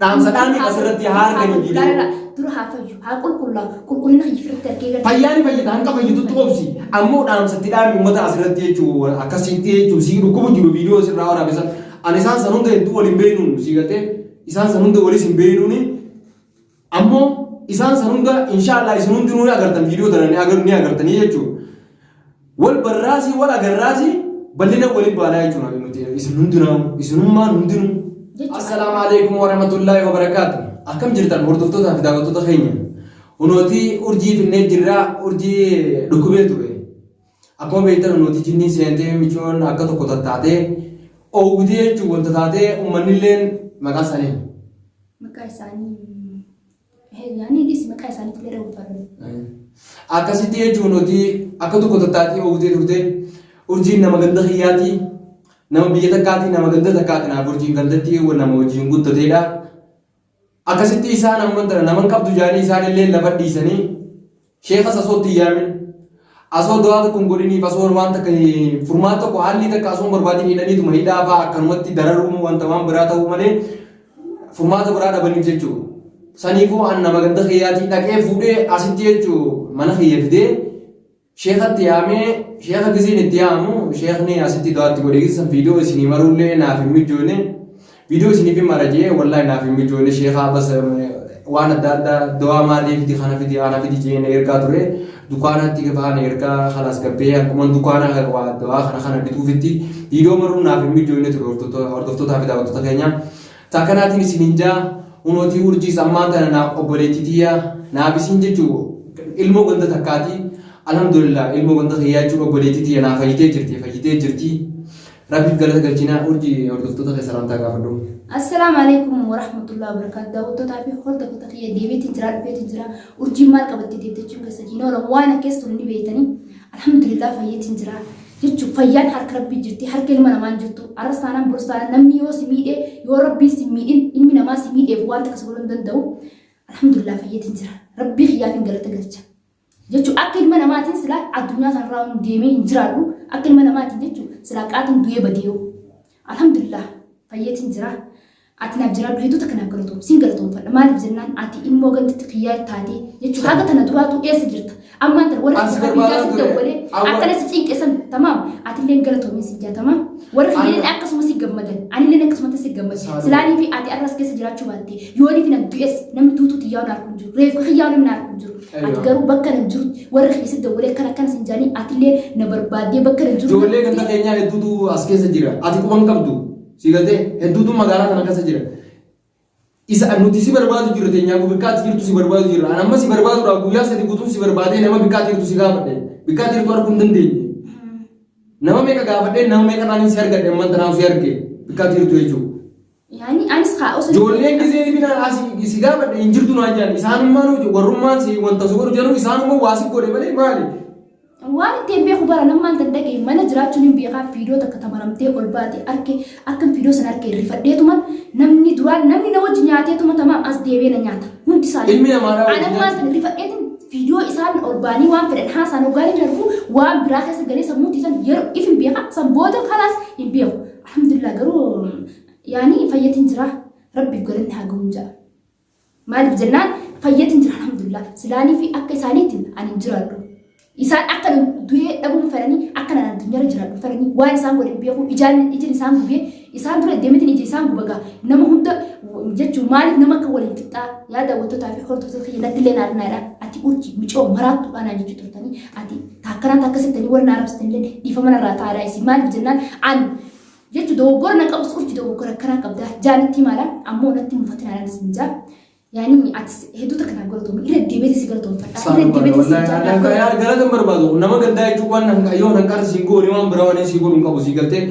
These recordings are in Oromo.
Dhaamsa dhaamiif asirratti haa arganii viidiyoo. Dura haa fayyu, haa qulqullaa'u, qulqullina kiyya ofirratti argee gara. Fayyaan fayyita hanga fayyitutti obsi. Ammoo dhaamsa itti dhaami uummata asirratti jechuu akkasitti jechuu sii dhukkubu jiru viidiyoo sirraa waraabe san. Ani isaan san hunda hedduu waliin beeknuun sii galtee isaan san hunda walis hin beeknuuni. Ammoo isaan san hunda inshaallah isin hundinuu ni agartan viidiyoo tana ni agar ni agartanii jechuudha. Wal barraasii wal agarraasii bal'ina waliin baanaa jechuudha nuti isin hundinuu isinummaan hundinuu. Assalaamu alaikum warahmatullaahi wabarakaatu. Akkam jirtan hordoftootaa fi daawwattoota keenya. Hunootii urjii finnee jirraa urjii dhukkubee ture. Akkuma beektan hunootii jinniin seentee micoon akka tokko tattaatee oowwitee jechuun wanta taatee uummanni maqaa isaanii. Maqaa isaanii yaani dhis maqaa isaaniitti illee dha'uu barbaadu. Akkasitti jechuun nuti akka tokko tattaatee oowwitee turte urjiin nama ganda kiyyaatii nama biyya takkaatii nama ganda takkaati naaf urjiin gandatti nama wajjin guddateedha. Akkasitti isaan amman tana naman qabdu jaanii isaan illee lafa dhiisanii sheekas asoo itti hin yaamin asoo du'aa tokko hin godhiniif asoo waan takka furmaata tokko haalli takka asoo hin barbaadin hidhaniituma hidhaa fa'aa akkanumatti dararuu wanta waan biraa ta'uu malee furmaata biraa dhabaniif jechuudha. Saniifuu an nama ganda kiyyaatii dhaqee fuudhee asitti jechuu mana kiyya fidee Sheekha itti yaamee sheekha gizeen itti yaamu sheekni asitti du'aa itti godhe gizee san viidiyoo isinii maruullee naaf hin mijoone viidiyoo isiniif hin mara jee wallaahi naaf hin mijoone sheekha bas waan adda addaa du'aa maalii fidi kana fidi ana fidi jee na ergaa ture dukaanatti gafaa na ergaa kalaas gabbee akkuman dukaana waa du'aa kana kana bituufitti viidiyoo maruun naaf hin mijoone ture hordoftootaa fi daawwattoota keenya Takkanaatiin isiniin jaa hunootii urjiis ammaan tana naaf obboleettii tiyya naaf isiin jechuu ilmoo ganda takkaati alhamdulillah ilmoo ganda kiyyaa jechuun obboleettii tiyya naa fayyitee jirti fayyitee jirti rabbiif galata galchinaa urjii hordoftoota kee salaamtaa gaafadhu. Assalaamu alaikum warahmatullahi wabarakatuh. Daawwattootaa fi hordoftoota kiyya deebiitiin jira dhufeetiin jira. Urjiin maal qabattee deebite jechuun keessan hin oolan waan akkees ture ni beektanii. Alhamdulillah fayyeetiin jira. Jechuun fayyaan harka rabbii jirti harka ilma namaa hin jirtu. Arras taanaan borus taanaan namni yoo si miidhe yoo rabbiin si miidhin ilmi namaa si miidheef waan takka si godhuu hin danda'u. Alhamdulillah fayyeetiin jira. Rabbii kiyyaafin galata galcha. Jechuun akka ilma namaatiin silaa addunyaa kanarraa hin deemee hin jiraadhu. Akka ilma namaatiin jechuun silaa qaatiin du'ee badee'u. Alhamdulillah fayyeetiin jira. Ati naaf jiraadhu hedduu takka naaf galatoom siin galatoomfadha maaliif jennaan ati ilmoo ganditti kiyyaa taatee jechuun haga tana duraatu eessa jirta ammaan tana warri An si kiyyaa biyyaa barbaadaa si ture. dawwalee Awwa- akkana si cinqesan tamaam atilleen galatoomiin si jaatama warri An- kiyyaaleen akkasuma si gammadan anilleen akkasumatti si gammade Saaduma. silaanii fi ati arras keessa jiraachuu baatte yoonii fi nan du'es namni duutuu xiyyaa na arku hin jiru reeffa kiyyaa namni na arku hin jiru ati Aywa. garuu bakka nan jiru warri kiyya si dawwalee akkana akkana sin jaanii atillee na barbaaddee bakka nan jiru Ijoollee ganda keenyaa hedduutu as keessa jira. Ati quban qabdu. Si galtee hedduutu magaalaa kana keessa jira. Isa nuti si barbaadu jirra teenyaa bikkaatti jirtu si barbaadu jirra. An amma si barbaaduudhaaf guyyaa sadi guutuun si barbaadee nama bikkaatti jirtu si gaafadhe. Bikkaatti jirtu arguu hin dandeenye. Nama meeqa gaafadhee nama meeqa taaniin si argadhe amman tanaaf si arge bikkaatti jirtu jechuudha. Yaani anis kaa osoo Ijoolleen gisee binaan asii si gaafadhe hin jirtu naan jedhan isaanummaan warrummaan si wanta si godhu jedhu isaanummaa waa si godhe malee maali? Waan itti hin beeku bara nammaan tan dhagaye mana jiraachuun hin beekaa fiidoo takka tamaramtee ol baate arke akkan fiidoo sana arke rifadheetuma namni duraan namni na wajji nyaateetuma tamaam as deebi'ee na nyaata hundi isaanii. Ilmi namaadhaa wajji An ammaan nyaata. tan rifadheetin fiidoo isaan ol baanii waan fedhan haasaan hoggaanii darbu waan biraa keessa galee sammuu tiisan yeroo if hin beeka san booda kalaas hin beeku. Alhamdulillah garuu yaani fayyatiin jira rabbiif galanni haa ga'uun jedha. Maaliif jennaan fayyatiin jira alhamdulillah. Silaanii fi akka isaaniitiin ani hin jiraadhu. Isaan akka du'ee dhabuu fedhanii akka naan addunyaarra jiraadhu fedhanii waan isaan godhe beeku ijaan ijin isaan gubee isaan dura deemetiin ija isaan gubagaa nama hunda jechuun maaliif nama akka waliin qixxaa yaa daawwattootaa fi hordoftoota kiyya natti illee naarinaadha ati urji micoo maraattu anaan jechuu turtanii ati taakkanaa takkasittanii warra na arrabsitan illee dhiifama narraa ta'aadha isin maaliif jennaan an Jechu dogoggora nan qabus urji dogoggora akkanaa qabda jaanitti himaadha ammoo natti mufatinaadhaan isin jaa yaani ati hedduu takka naaf galatoomi irra deebi'ee si galatoomfadha irra deebi'ee si jaa naaf galatoomi. Galata hin barbaadu nama gandaa jechuun waan nan yoo nan qarsi hin goone waan biraa waan si godhu hin qabu si galtee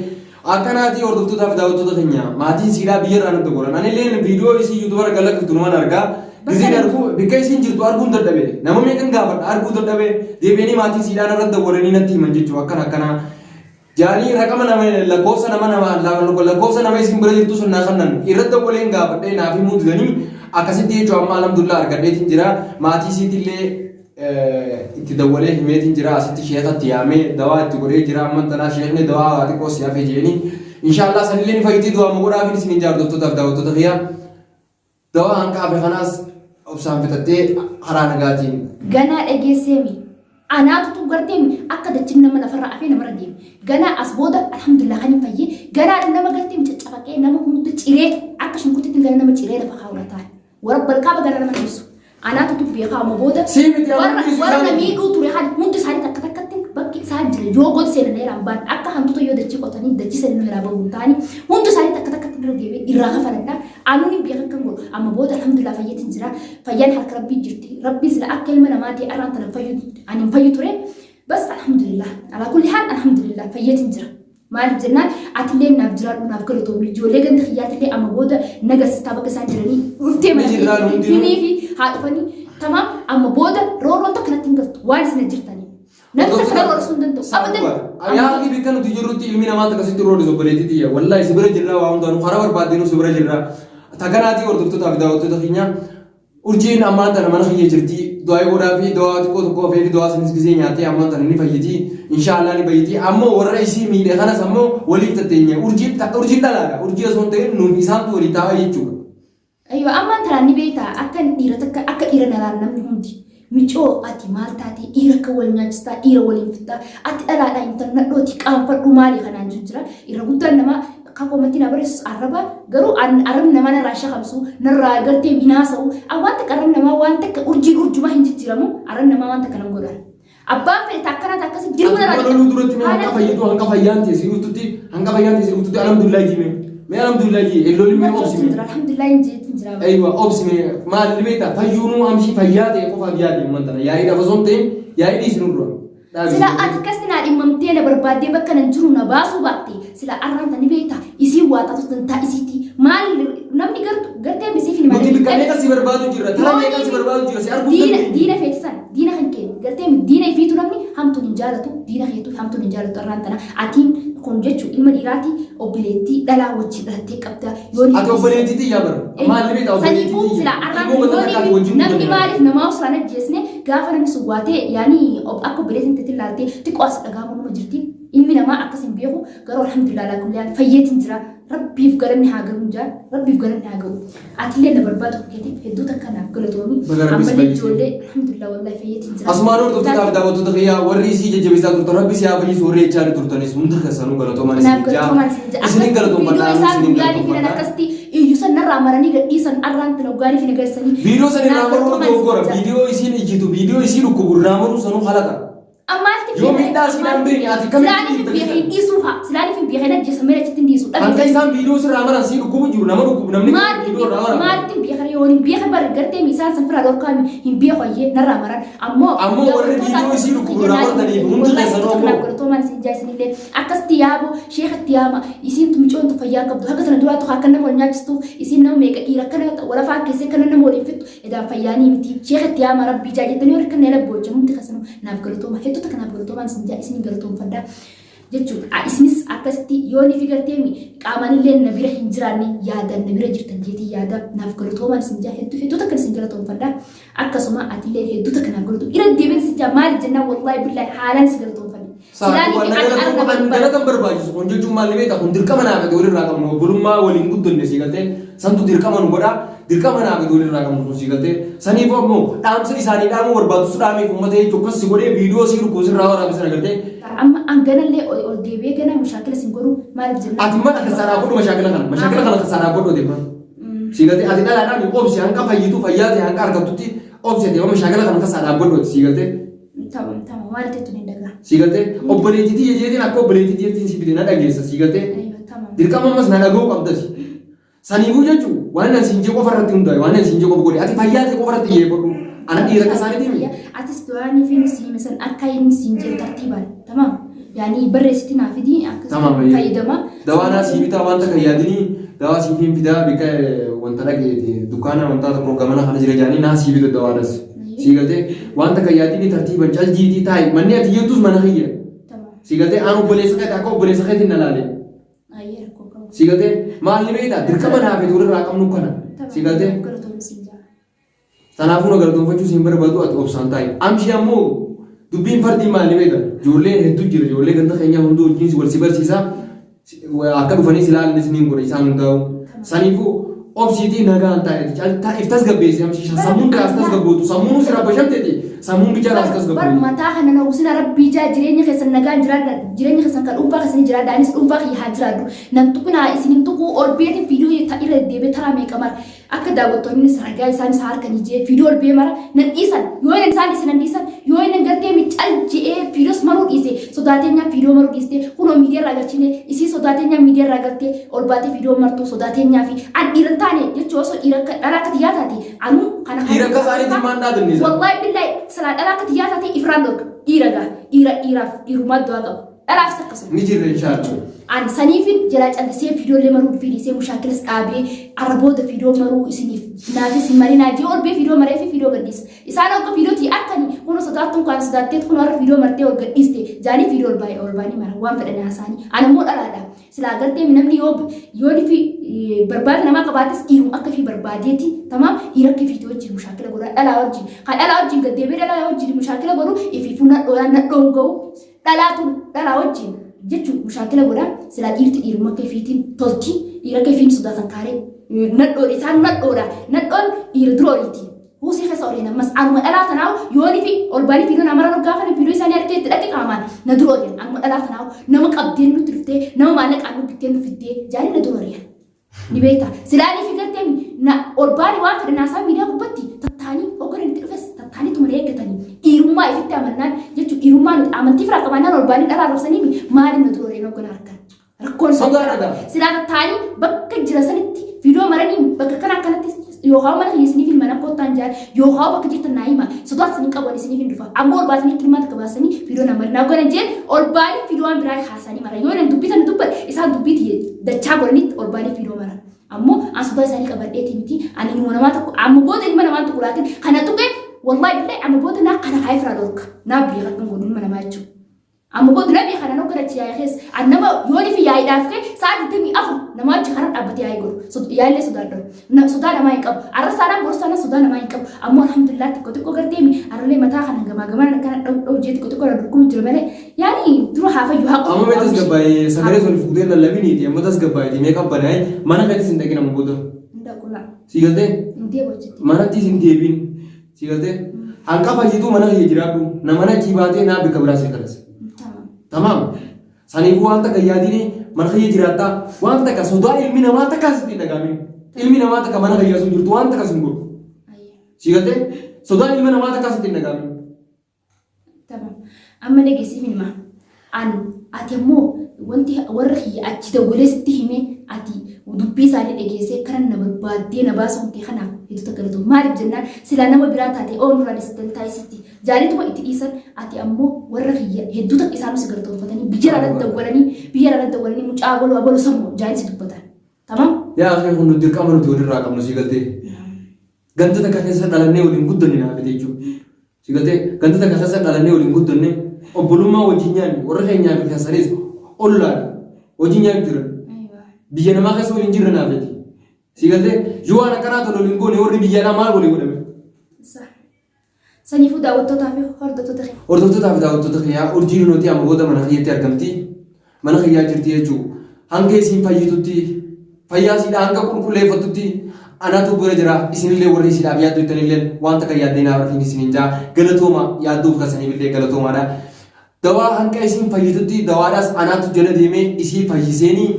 akkanaatii hordoftootaa fi daawwattoota keenya maatiin siidhaa biyya irraa nutti goran anillee viidiyoo isii yuutuubara galakkiftu numan argaa gizeen arguu bikka isiin jirtu arguun dadhabe nama meeqan gaafadha arguu dadhabe deebi'anii maatiin siidhaan irra dawwalanii natti himan jechuu akkana akkanaa Jaanii raqama nama lakkoofsa nama nama lakkoofsa nama isin bira jirtu sun naa kannan irra dawwaleen gaafadhee naaf himuu didanii akkasitti jechuun amma alhamdulillah argadheetiin jira maatii isiitillee itti dawwalee himeetiin jira asitti sheekatti yaamee dawaa itti godhee jira amma tanaa sheekni dawaa waa xiqqoo si hafe jeeni inshaallah sanillee ni fayyitii du'aa godhaafin isin hin jaardoftotaaf daawwattoota kiyyaa. Dawaa hanqa hafe kanaas obsaan fixattee karaa nagaatiin. Ganaa dhageesseemi. Anaatutu garteemi akka dachin nama lafarra afee namarra deeme. Ganaa as booda alhamdulillah kan hin fayyee ganaa nama garteemi caccabaqee nama hunda ciree akka shunkurtitti gara nama ciree lafa kaa'u taa'e. Warra balkaaba gara nama dhiisu. Anaatutu beekaa amma booda Sii miti amma warra dhiisu warra isaaniiti. miidhuu ture kan hundi isaanii takka takkatti bakki isaan jira yoo god seenan eeraan baan akka hantuuta yoo dachii qotanii dachii seenan irraa bahu hin taani hundi isaanii takka takkatti irra deebi'ee irraa kafaladha. Anuun hin beekan kan godhu amma booda alhamdulillah fayyatiin jira fayyaan harka rabbii jirti rabbii sila akka ilma namaa ta'e arraan tana fayyu ani hin fayyu ture bas alhamdulillah alaa kulli haal alhamdulillah fayyatiin jira. Maaliif jennaan atillee naaf jiraadhu naaf galatoomi ijoollee ganda kiyyaatillee amma booda nagarsiistaa bakka isaan jiranii dhuftee mana Ni jirraa keetti hundinuu. himii fi haa dhufanii tamaam amma booda roorroon takka natti hin galtu waan isin jirtanii. Namni takka na roorrisuu hin danda'u. Abadan. Yaaqii bakka nuti jirrutti ilmi namaa takka sitti roorrisu obboleettii tiyya. Wallaahi si bira jirraa waa hundaanuu karaa barbaaddeenuu si bira jirraa. Takanaatii hordoftootaa fi daawwattoota keenya urjiin ammaan tana mana kiyya jirti. Du'aa godhaa fi du'aa xiqqoo tokko hafee fi du'aa sanis gisee nyaattee ammaan tana ni fayyiti. Inshaallah ni fayyiti. Ammoo warra isii miidhe kanas ammoo waliif tatteenya. Urjiin urjiin dhalaadha. Urjii osoo hin ta'in nuuf isaantu walii taa'aa jechuudha. Ayyo ammaan tanaan ni beektaa akka dhiira takka akka dhiira nalaan namni hundi micoo ati maal taatee dhiira akka wal nyaachistaa dhiira waliin fixxaa ati dhalaadhaa intal nadhooti qaanfadhu maali kanaan jiru jira irra guddaan namaa akka koomantii naa barreessus arraba garuu arrabni namaa narraa shakamsu narraa gartee hin haasa'u waan takka arrabni namaa waan takka urjiin urjumaa hin jijjiiramu arrabni namaa waan takka nan godhan. Abbaan fedhe ta akkanaa ta akkasii jiruu narraa Ati loluu duratti mee hanqa fayyitu hanqa fayyaan ta'e si dhuftutti hanqa fayyaan ta'e si dhuftutti alhamdulillah jii mee. Mee alhamdulillah jii elloolli mee obsi mee. Alhamdulillah hin jeetin jira. Aywa obsi mee maal ni beektaa fayyuunuu amshii fayyaa ta'e qofaaf yaadi amman tana yaa'ii dhafa osoo hin ta'in yaa'ii dhiisi nurra. Dhaabi. Sila ati akkasitti naa dhimmamtee na barbaaddee bakka nan jiru na baasuu baatte sila arraan tani beektaa isiin waa taatu dantaa isiiti maal namni gartu gartee misiif hin Nuti bikka meeqa si barbaadu jirra tara meeqa si barbaadu jira si arguu diina dandeenyu. diina feetisan diina kan kee gartee diina ifiitu namni hamtuun hin jaalatu diina keetu hamtuun hin jaalatu arraan tana atiin kun jechuun ilma dhiiraati obboleettii dhalaa wajjin dhalattee qabda yoo Ati obboleettii tiyyaa bara. Maal ni beektaa obboleettii Saniifuu tiyya. sila arraan Ilmoo ganda takkaati wajjin namni guddanne. maaliif namaa osoo hin ajjeesne gaafa namni sun waatee yaani akka obboleettiin teetiin laaltee xiqqoo as dhaga'amu numa jirti. Ilmi namaa akkas hin beeku garuu alhamdulillah alaa kulli haal fayyeetiin jira. Rabbiif galanni haa gahu jaa rabbiif galanni haa gahu. Atillee na barbaadu keetiif hedduu takka naaf galatoomi. Baga Rabbi si Ammallee fayyise. ijoollee alhamdulillah wallahi fayyeetiin jira. Asumaan hordoftoota fi daawwattoota kiyyaa warri isii jajjabeessaa turtan rabbi si haa fayyisu warri jechaa turtanis hundi keessanuu galatoomaan Naaf isin jaa. galatoomaan isin jaa. Isinin galatoomfadha Viidiyoo isaan isinin guyyaa fi galatoomfadha. akkasitti iyyuu san narraa maranii gadhiisan arraan tana gaarii fi nagarsiisanii. Viidiyoo san irraa Naaf maruu galatoomaan isin dogoggora. jaa. Viidiyoo isiin ijjitu viidiyoo isii dhukkubu irraa maruu sanuu halaqa. Ammaatti Yoo miidhaa siinaan beekne ati kamitti Silaaniif hin beekne hin dhiisuu haa. Silaaniif hin beekne ajjeesa mere achitti hin dhiisu. Hanga isaan viidiyoo sirraa maran sii dhukkubu jiru nama dhukkubu namni Maalitti viidiyoo irraa marama. maalitti hin beekne yoo hin beekne bara gartee isaan san firaa dhorkaami hin beeku ayyee narraa maran. Ammoo Ammoo warri viidiyoo isii dhukkubu irraa martaniif hundi keessanuu ammoo. Galatoomaan isin jaa isinillee akkasitti yaaboo sheekatti yaama isiin micoontu fayyaa qabdu haga sana duraatu akka nama wal nyaachistuuf isiin nama meeqa dhiira akkana walafaa keessee akkana nama waliin fixxu Edaan fayyaanii miti sheekh itti yaama rabbii jaa jettanii warri kanneen abboocha hundi keessanuu naaf galatooma hedduu takka naaf galatoomaan isin jaa isin galatoomfadha jechuudha. Isinis akkasitti yoo ni fi garteemi qaamanillee na bira hin jiraanne yaadan na bira jirtan jeetii yaada naaf galatoomaan isin jaa hedduu hedduu takka isin galatoomfadha. Akkasuma atillee hedduu takka naaf galatoo irra deebiin isin jaa maali jennaan wallaahi billaahi haalaan si galatoomfadha. Galata hin barbaachisu kun jechuun maal beektaa kun dirqama naa gadi walirraa qabnu obbolummaa waliin guddanne sii galtee santu dirqama nu godha dirqama naa gadi walirraa qabnu sun sii galtee saniif ammoo dhaamsa isaanii dhaamuu barbaadu dhaameef uummata jechuun akkas si godhee viidiyoo sii rukkuu sirraa waraabe sana galtee. Amma hanganallee ol deebi'ee gana mushaakila sin godhu maaliif jennaan. Ati mana kasaaraa godhu mashaakila kana mashaakila kana kasaaraa godhu deema. Sii galtee ati dhalaadhaan obsi hanqa fayyitu fayyaa ta'e hanqa argattutti obsi ati amma mashaakila kana kasaaraa godhu sii galtee. Tamam tamam waan jettu ni dhagaa. Sii galtee obboleettii tiyya jeetiin akka obboleettii tiyyatiin si fide na dhageessa sii galtee Aywa tamam. dirqama ammas na dhaga'uu qabdas. Saniifuu jechuun waan ani siin jee qofa irratti hundaa'e waan ani siin jee qofa godhe ati fayyaa ta'e qofa irratti xiyyeeffadhu. Ana dhiira akka isaaniitii miti. Atis duraanii fi si hime san akka inni siin jedhu tartiibaan tamam. Yaani barreessiti naa fidi Tamam, akkasitti ayyee. fayyadama. Dawaa naa sii bitaa wanta kan yaadinii dawaa siif hin fidaa bika wanta dhaqeeti dukkaana wanta tokko gamana kana jira jaanii naa sii bita dawaanas. Sii galtee wanta kan yaadinii tartiiban caljiitii taa'i manni ati jettus mana kiyya. Tamam. Sii galtee aan obboleessa keeti akka obboleessa keetiin na laale. Ayyee rakkoo qabu. Sii galtee maal ni beektaa dirqama naa fi walirraa qabnu kana. Sii galtee Galatoomii siin jaa. Kanaafuu na galatoomfachuu siin barbaadu ati obsaan taa'i. Amshii ammoo dubbiin fardii maal ni beekta? Ijoolleen hedduu jira. Ijoollee ganda keenyaa hunduu wajjin wal si barsiisa. Akka dhufanii si ilaalan niin godha isaan hundaa'u. Saniifuu Obsiitii nagaan taa'eeti. Caltaa if tasgabbeessi amshiisha. Sammuun kee as tasgabbootu. Sammuun si rabbashamteeti. Sammuun bichaa as Bar tasgabbootu. mataa kana na usina rabbii jaa jireenya keessan nagaan jiraadha jireenya keessan kan dhuunfaa keessanii jiraadha anis dhuunfaa kiyya haa jiraadhu nan tuqinaa isin hin tuquu ol beetiin viidiyoo ta irra deddeebi'ee taraa meeqa mara akka daawwattoonnis ragaa isaanis harkanii jee viidiyoo ol bee mara nan dhiisan yoo inni isaan dhiisan nan dhiisan yoo inni gartee mical je'ee viidiyoos maruu dhiise sodaateenyaa viidiyoo maruu dhiiste kunoo miidiyaa irraa galchine isii sodaateenyaa miidiyaa irraa galtee ol baatee viidiyoo martuu sodaateenyaa fi an dhiira hin taane jechuu osoo dhiira akka dhala akka tiyyaa taate anuu kana Dhiira akka isaaniitiin maan dhaadanne isaan? Wallahi billahi silaa dhala akka tiyyaa taate ifirraan dhorka dhiira gaa dhiira dhiiraaf dhiirumaa du'aa qaba dhalaafis akkasuma. Ni jirra inshaallah. An saniifin jalaa callisee viidiyoolee maruu dhiisee mushaakilas dhaabee arra booda viidiyoo maruu isiniif naafis hin marinaa jee ol bee viidiyoo maree fi viidiyoo gadhiisa. Isaan hogga viidiyoo tiyya arkani kuno sodaattuun kaan sodaatteet kuno har'a viidiyoo martee ol gadhiiste jaanii viidiyoo ol baay'ee ol baanii mara waan fedhan haasaanii. An ammoo dhalaadha. Silaa gartee namni yoo yoon fi barbaada namaa qabaates dhiirum akka fi barbaadeeti tamaam dhiira akka fiiti wajjin mushaakila godha dhalaa wajjin kan dhalaa wajjin gad deebi'ee dhalaa wajjin mushaakila godhu ifiifuu nadhoo nadhoon ga'u dhalaatu dhalaa wajjin jechuun mushaakila godha silaa dhiirti dhiiruma akka ifiitiin tolti dhiira akka ifiin sodaatan kaaree nadhoodha isaan nadhoodha nadhoon dhiira dura oliiti. Huusii keessa ori'an ammas anuma dhalaa tanaahu yooni fi ol baanii fiidoo naa maran gaafan fiidoo isaanii harkee itti dhaqe qaamaan na dura ori'an anuma dhalaa tanaahu nama qabdeen nutti dhuftee nama maallaqaan nu bittee nu fiddee jaanii na dura ori'an. Ni beekta. Silaanii fi gartee na ol baanii waan fedhan haasaa miidiyaa gubbatti tattaanii hoggan itti dhufes tattaanii tuma na eeggatanii dhiirummaa ifitti amannaan jechuun dhiirummaa nuti amantii firaa qabaannaan ol baanii dhalaa arrabsanii maaliin na dura ori'an hoggan harkan. Rakkoon isaa Sodaa dhagaa. Silaa tattaanii bakka jira sanitti viidiyoo maranii bakka kana akkanatti yookaan mana kiyya isiniif hin mana kottaan jaan yookaan bakka jirtan naa hima sodaa isin qaban isiniif hin dhufa ammoo ol baasanii kilmaa takka baasanii viidiyoo nama naa godhan jeen ol baanii viidiyoo waan biraa haasanii mara yoo nan dubbitan dubbadhe isaan dubbii dachaa godhanitti ol baanii viidiyoo mara ammoo an sodaa isaanii qabadheeti miti ani ilma namaa tokko amma booda ilma namaa tokko laakin kana tuqe wallahi billahi amma booda naa kana kaayee firaa dhorka naa beeka kan godhu ilma namaa jechuudha. Amma booda nabi kana nokka dachi yaa'e keessa an nama yooni fi yaa'iidhaaf kee sa'a 24 nama achi karaa dhaabbate yaa'ii godhu yaa'illee sodaadhu sodaa namaa hin qabu arra saanaan boru saanaan sodaa namaa hin qabu ammoo alhamdulillah xiqqoo xiqqoo gartee mi arrallee mataa kana gamaa gamaan akkana dha'u dha'u jee xiqqoo xiqqoo na dhukkubu jira malee yaani dura haa fayyu haa Amma mee tasgabbaa'ee sagalee sun fuutee lallabiniiti amma tasgabbaa'eeti mee qabbanaa'e mana keetti sin dhaqin amma booda. Hin Si galtee? Deebi'u achitti. Manatti sin deebiin. Si galtee? Hanqa fayyituu mana kiyya jiraadhu. Na mana achii baatee naa bikka biraa si galase. Tamam. Tamaam. Saniifuu waan takka yaadini mana kiyya jiraattaa waan takka sodaa ilmi namaa takka sitti hin dhagaamin. Ilmi namaa takka mana kiyya sun jirtu waan takka sin godhu. Ayya. Si galtee? Sodaa ilma namaa takka sitti hin dhagaamin. Tamam. Amma dhageessif hima. An ati ammoo wanti warra kiyya achi dawwalee sitti hime ati dubbii isaanii dhageessee kana na barbaaddee na baasuun kee kanaaf hedduu takka galatoom. Maaliif jennaan silaa nama biraa taate oo nurraa dhiisan taasisitti. Jaalituma itti dhiisan ati ammoo warra kiyya hedduu takka isaan si galatoomfatanii biyya irraa dawwalanii biyya irraa dawwalanii mucaa abaluu abaluu sammuu jaalisi si dubbatan. Tamam? Yaa akhi kun dirqama nuti walirraa qabnu si galtee. Ganda takka keessa dhalannee waliin guddanne naa fite jechuudha. Si galtee ganda takka keessa dhalannee waliin guddanne obbolummaa wajjin nyaanne warra keenyaa fi keessanis ollaadha. Wajjin nyaannu jiran. Biyya namaa keessa waliin jirra naa fite. Si galtee yoo waan akkanaa tole waliin goone warri biyya alaa maal walii godhame? Saniifuu daawwattootaa fi hordoftoota keenya. Hordoftootaa fi daawwattoota kiyyaa urjiin nuti amma booda mana kiyyatti argamti. Mana kiyyaa jirti jechuudha. Hanga isiin fayyitutti fayyaa isiidha hanga qulqulleeffattutti anatu bira jira isinillee warri isiidhaaf yaaddoo jettanillee waan takka yaaddee naaf rafiin isiniin jaa galatooma yaadduuf kasaniifillee galatoomaadha. Dawaa hanga isiin fayyitutti dawaadhaas anaatu jala deemee isii fayyiseenii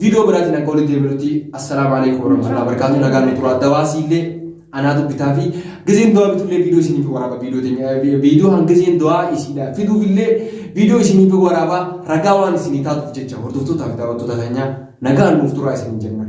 Viidiyoo biraatiin akka walitti deebinutti assalaamu alaikum warahmatullahi wabarakatuh nagaan nu turaa dawaa siillee anaatu bitaa fi gizeen dawaa bitullee viidiyoo isiniif waraaba viidiyoo teenya viidiyoo hanga gizeen dawaa isiidha fiduufillee viidiyoo isiniif waraaba ragaa waan isinii taatuuf jecha hordoftootaa fi daawwattoota keenyaa nagaan nuuf turaa isiniin jenna.